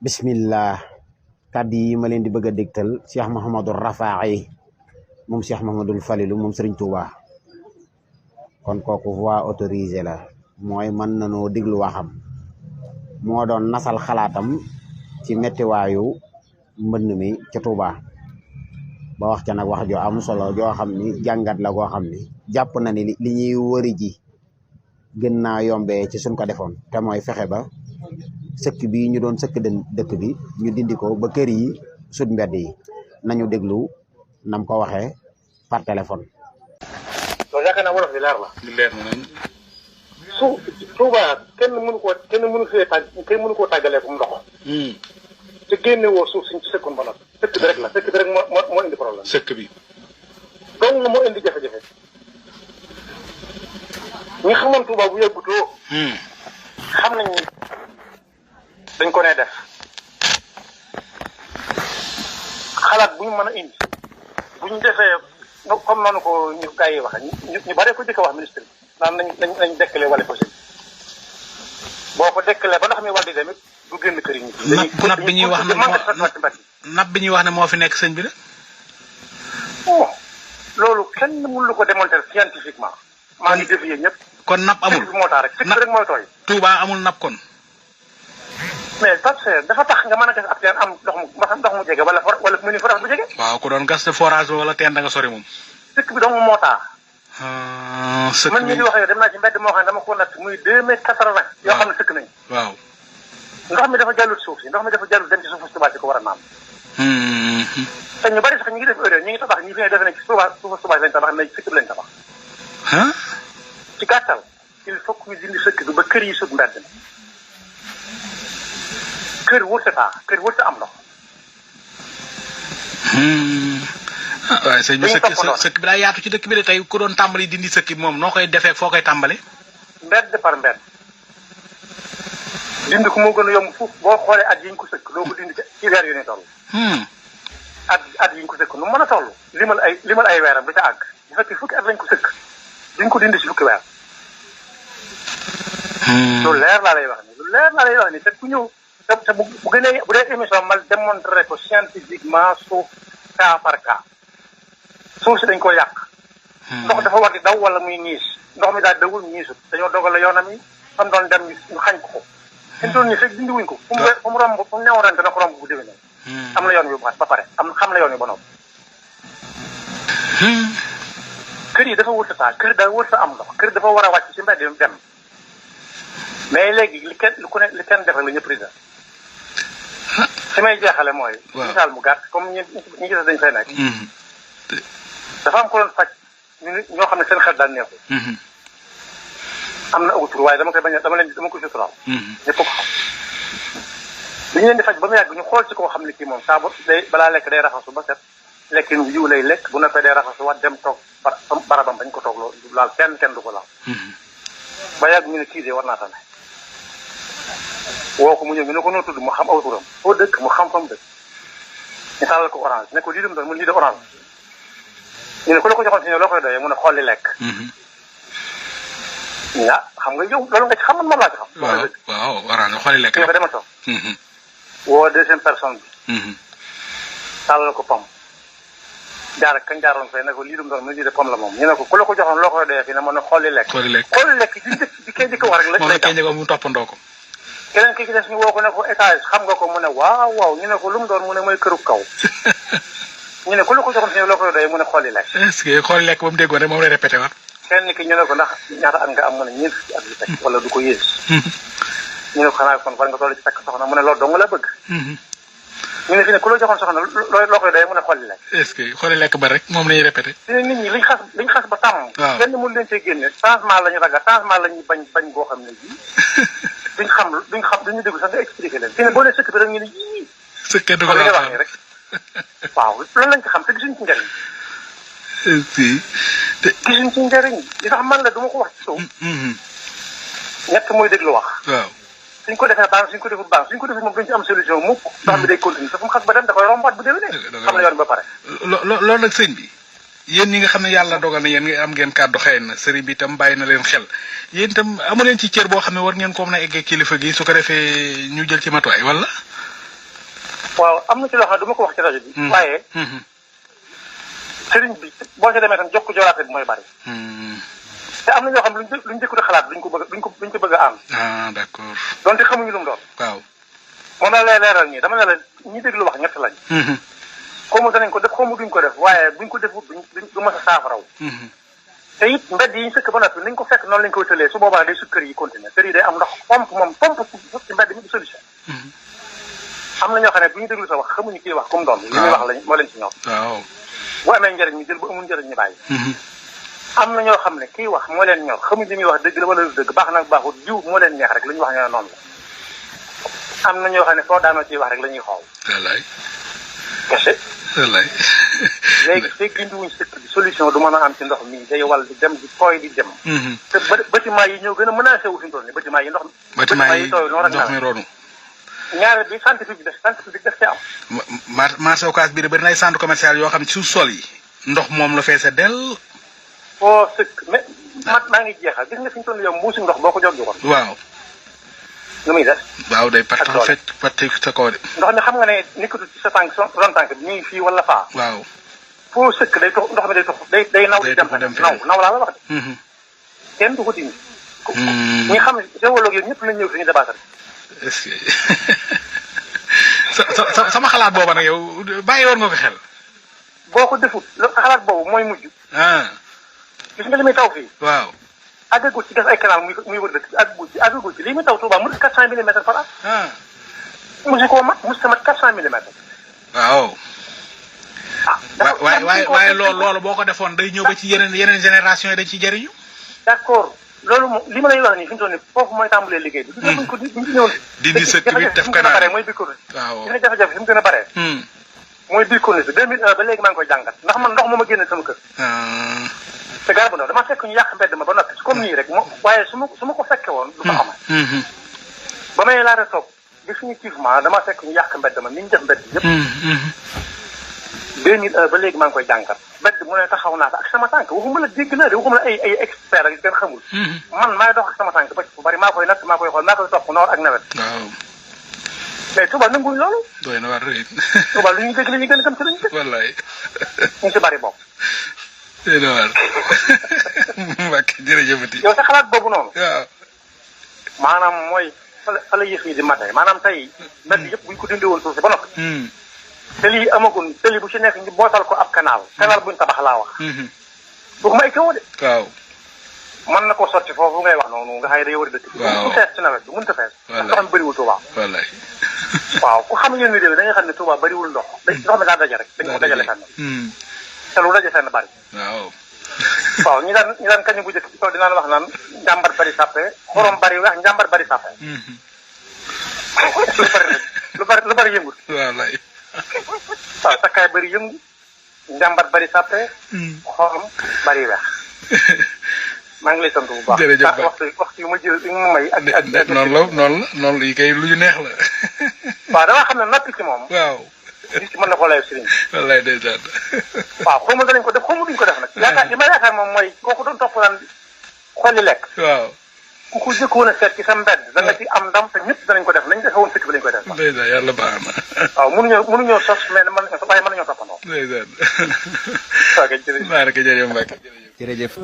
bismillah kàddu yi ma leen di bëgg a dégtal Cheikh Mouhamadou Rafaay moom Cheikh Mouhamadoul Falilou moom Serigne Touba kon kooku voix autorisée la mooy mën nanoo déglu waxam moo doon nasal xalaatam ci mettiwaayu mbënn mi ca Touba ba wax ca nag wax joo am solo joo xam ni jàngat la goo xam ni jàpp na ni li ñuy wëri ji gën naa yombee ci suñ ko defoon te mooy fexe ba sëkk bi ñu doon sëkk dëkk bi ñu dindi ko ba kër yi sut mbedd yi nañu déglu nam ko waxee par téléphone. loolu yaakaar naa wolof bi leer la. li leer na nañ. Touba kenn mënu koo tàggalee fu mu ndox. te génne woo suuf suñ ci sëkkoon ba noppi. sëkk bi rek la sëkk bi rek moo indi problème. sëkk bi. donc moo indi jafe-jafe. ñi xamoon Touba bu yàggutoo. xam nañ ni dañ ko nee def xalaat bu ñu mën a indi bu ñu defee comme noonu ko ñu gars yi wax ñu bare ko jëkk wax ministre bi naan nañ dekkalee wala possible boo ko dekkalee ba ndox mi wal di demit du génn kër yi ñu nab bi ñuy wax nab bi ñuy wax ne moo fi nekk sëñ bi la loolu kenn mënu ko démontrer scientifiquement maa ngi défier ñëpp kon nab amul moo tax rek mooy tooy Touba amul nab kon mais parce que dafa tax nga mën a gas ab teen am ndox mu jege wala mu ni forage bu jege. waaw ku doon gas te forage wala teen da nga sori moom. sëkk bi dong moo tax. sëkk bi man mii di wax yow dem naa ci mbedd moo xam ne dama ko natt muy 2 mètres 80. yoo xam ne sëkk nañu. waaw. ndox mi dafa jàllut suuf si ndox mi dafa jàllut dem ci suufu Touba si ko war a naan. te ñu bari sax ñu ngi def erreur ñu ngi tabax ñi fi ne defe nañ ci suufu Touba lañ tabax mais sëkk bi lañ tabax. ci gàttal il faut que ñu dindi sëkk bi ba kër yi sut mbedd mi. kër wërta taa kër wërta am ndox. waaye sëñ bi sëkk bi daa yaatu ci dëkk bi de tey ku doon tàmbali dindi sëkk bi moom noo koy defee foo koy tàmbale. mbedd par mbedd. dindi ko moo gën a yomb fuuf boo xoolee at yi ñu ko sëkk doo ko dindi ci weer yu ne toll. at yi ñu ko sëkk nu mën a toll. limal ay weeram du ca àgg. bu fekkee fukki at lañ ko sëkk duñ ko dindi si fukki weer. lu leer laa lay wax ni te ku ñëw. te bu gënee bu dee émission mal démontré ko scientifiquement suuf cas par cas suuf si dañ ko yàq. ndox dafa war di daw wala muy ñiis ndox mi daal dawul ñiisut dañoo dogal la yoonam yi fan doon dem ñu xañ ko. fi mu toll nii fekk dindi wuñ ko. fu mu romb fu mu neewoon ren dana ko romb bu déwénee. am na yoon wi ba pare xam na yoon wi ba noppi. kër yi dafa wër sa taa kër daa wër sa am ndox kër dafa war a wàcc ci mbedd dem mais léegi li kenn def rek la ñëpp di def. fi may jeexale mooy. misaal mu gàtt comme ñi gis dañ fay nekk. dafa am ko doon faj ñoo xam ne seen xel daan neexul. am na aw tur waaye dama koy suturaal. ñëpp ko xam. bi ñu leen di faj ba mu yàgg ñu xool ci koo xam ne kii moom saa balaa lekk day raxasu ba set lekkin wu jiw lay lekk bu noppee day raxasu wax dem toog barabam bañ ko toog loolu du laal kenn du ko laal. ba yàgg ñu ne kii de war naa tane. woo ko mu ñëw ñu ne ko noo tudd mu xam aw turam foo dëkk mu xam fa mu dëkk ñu tàllal ko orange ne ko lii dem doon mu lii de orange ñu ne ku la ko joxoon si ñëw loo koy doyee mu ne xolli lekk. xam nga yow loolu nga ci xam man moom laa ci xam. waaw orange xolli lekk ñu ko demal toog. woo deuxième personne bi. tàllal ko pom. kañ jaaroon fee ne ko lii dem doon mu lii de pom la moom ñu ne ko ku la ko joxoon loo koy doyee fii ne mu ne xolli lekk. xolli lekk di kay di ko war rek lay tax mu toppandoo ko. keneen ki ci des ñu woo ko ne ko étage xam nga ko mu ne waaw ñu ne ko lu mu doon mu ne mooy këru kaw ñu ne ku la ko joxoon si loo koy doyee mu ne xooli lekk. est-ce que xooli lekk ba mu déggoon rek moom lay répété waat. kenn ki ñu ne ko ndax ñaata at nga am mu ne ñeent fukki at yu teg wala du ko yées. ñu ne ko xanaa kon war nga toll ci takk soxna mu ne loolu dong la bëgg. ñu ne fi ne ku la joxoon soxna loo koy doyee mu ne xooli lekk. est-ce que xooli lekk ba rek moom la ñuy répété. nit ñi liñ xas ba tàmm. waaw kenn mënu leen cee génne changement la ñu ragal changement la ñuy bañ boo xam ne bii duñu déglu sax nga expliqué leen. fi ne boo nee sëkk bi rek ñu ne yii. sëkk du ko la wax nii rek waaw loolu lañ ci xam te gisuñ ci njëriñ. gisuñ ci njëriñ li tax man la du ma ko wax ci suuf. ñett mooy déglu wax. waaw suñ ko defee baax suñ ko deful baax suñ ko deful moom duñ ci am solution mukk. ndox mi day continuer te fu mu xas ba dem da koy rombaat bu déwénee. xam na yoon ba pare. loolu nag sëñ bi. yéen ñi nga xam ne yàlla dogal na yéen am ngeen kàddu xëy na sëriñ bi itam bàyyi na leen xel yéen itam amu leen ci cër boo xam ne war ngeen ko mën a eggee kilifa gi su ko defee ñu jël ci matuwaay wala. waaw am na ci loo xam ne du ma ko wax ci rajo bi. waaye. sëriñ bi boo ca demee tam jox ko joraate bi mooy bari. te am na ñoo xam luñ jëkkut a xalaat duñ ko bëgg a am. ah d'accord. donte xamuñu lu mu doon. waaw. moom la lay leeral ñii dama ne la ñi déglu wax ñett lañ. xawma danañ ko def xawma duñ ko def waaye buñ ko defut du mës a saafaraw. te it mbedd yi ñu sëkk ba noppi nañ ko fekk noonu lañ ko wëtalee su boobaa day sut kër yi continuer kër yi day am ndox pompe ci mbedd mi du solution. am na ñoo xam ne bu ñu déglu sa wax xamuñu kii wax comme doon. li muy wax lañ moo leen ci ñoom. waaw. bu amee njëriñ ñu jël bu amul njëriñ ñu bàyyi. am na ñoo xam ne kii wax moo leen ñor xamuñ li muy wax dëgg la wala du dëgg baax nag baaxul jiw moo leen neex rek lu ñu wax ñoo noonu la. am na ñoo xam ne foo daanoo ciy wax rek la ñuy xool. wallaay. kese. wallaay. léegi fekk indiwuñ sëkk bi solution du mën a am ci ndox mi day wal di dem di tooy di dem. te bâtiment yi ñëw gën a menacé wu fi mu toll nii bâtiment yi ndox mi. bâtiment yi tooy noonu ndox mi ronu. ñaareel bi scientifique bi def ci am. marché Ocass bi de bëri na ay centre commercial yoo xam ne suuf sol yi ndox moom la feese del. foo sëkk mais maa ngi jeexal gis nga fi ñu toll yow mbuusi ndox boo ko jóg woon. waaw. nu muy def. waaw day parti sa kaw de. ndox mi xam nga ne nekkatu ci sa tànk ron tànk bi ñu ngi fii wala faa. waaw. foo sëkk day tox ndox mi day tox day naw di dem naw laa la wax de. kenn du ko dindi. ñi xam ne géologue yooyu ñëpp lañ ñëw fi ñu débattre. est-ce que sama xalaat booba nag yow bàyyi woon nga ko xel. boo ko defut xalaat boobu mooy mujj. gis nga li muy taw fii. waaw. àggagul ci gas ay canal muy wër dëkk àggagul ci lii muy taw Touba mu 400 millimètres par an. mosu koo mat mos tamat 400 millimètres. waaw. waaye loolu boo ko defoon day ñëw ba ci yeneen génération yi dañ ci jëriñu. d'accord loolu moom li ma lay wax nii fi mu toll nii foofu mooy tàmbalee liggéey bi. buñ ko ñëw. dindi sëkk bi def canal mooy biir corniche. waaw dina jafe-jafe fi mu gën a baree. mooy biir corniche bi 2001 ba léegi maa ngi koy jàngat ndax man ndox moo ma génne sama kër. te garab bu ndaw dama fekk ñu yàq mbedd ma ba noppi comme nii rek waaye su ma ko fekke woon du fa amal. ba may laata toog définitivement dama fekk ñu yàq mbedd ma ni ñu def mbedd yëpp. 2001 ba léegi maa ngi koy jàngat mbedd mu ne taxaw naa ko ak sama tànk waxuma la dégg naa de waxuma la ay expert ak yu kenn xamul. man maay dox ak sama tànk ba bu bari maa koy natt maa koy xool maa koy topp noor ak nawet. waaw. mais Touba nanguñ loolu. doy na war rëy. Touba lu ñuy dégg la ñu gën a gëm ci lañu dégg. wallaay. ñu si bari bopp. doy na war. Mbacke jërëjëfati. yow sa xalaat boobu noonu. waaw. maanaam mooy fa la yëf yi di matee maanaam tey mbedd yëpp buñ ko dindi woon suuf si ba noppi. tëli yi amagun tëli bu ci nekk ñu bootal ko ab canal. canal buñ tabax laa wax. waxuma ay kaw de. waaw. mën na koo sotti foofu ngay wax noonu nga xam ne day war a dëkk. waaw bu fees ci nawet bi mënut a fees. wallaay ndox mi bëriwul Touba. wallaay. waaw ku xam yéen vidéo bi da nga xam ne Touba bëriwul ndox. ndox mi daa daje rek. dañ ko dajale fenn. te lu daje fenn bëri. waaw. waaw ñi daan kañ bu njëkk ci kaw dinaan wax naan njàmbar bëri sàppe xorom bëri wax njàmbar bëri sàppe. lu bëri yëngut. wallaay. waaw sakkaay bëri yëngu njàmbar bëri sàppe. xorom bëri weex. maa ngi lay sant bu baax. jërëjëf waxtu yu ma jël yu ma may. ak noonu la yi kay lu ñu neex la. waaw dama xam ne noppi ci moom. waaw. gis ci mën na ko lay sëriñ. wallaay ndeysaan. waaw xaw ma danañ ko def xaw ma duñ ko def nag. yaakaar li ma yaakaar moom mooy kooku doon topp naan xolli lekk. waaw. ku ko jëkkoon a seet ci sa mbedd. da nga ci am ndam te ñëpp danañ ko def nañ defewoon sëkk bi lañ koy def. ndeysaan yàlla baax na. waaw mënuñoo sos mais waaye mën nañoo toppandoo. ndeysaan. ok jërëjëf. jërëjëf Mbacke jërëjëf.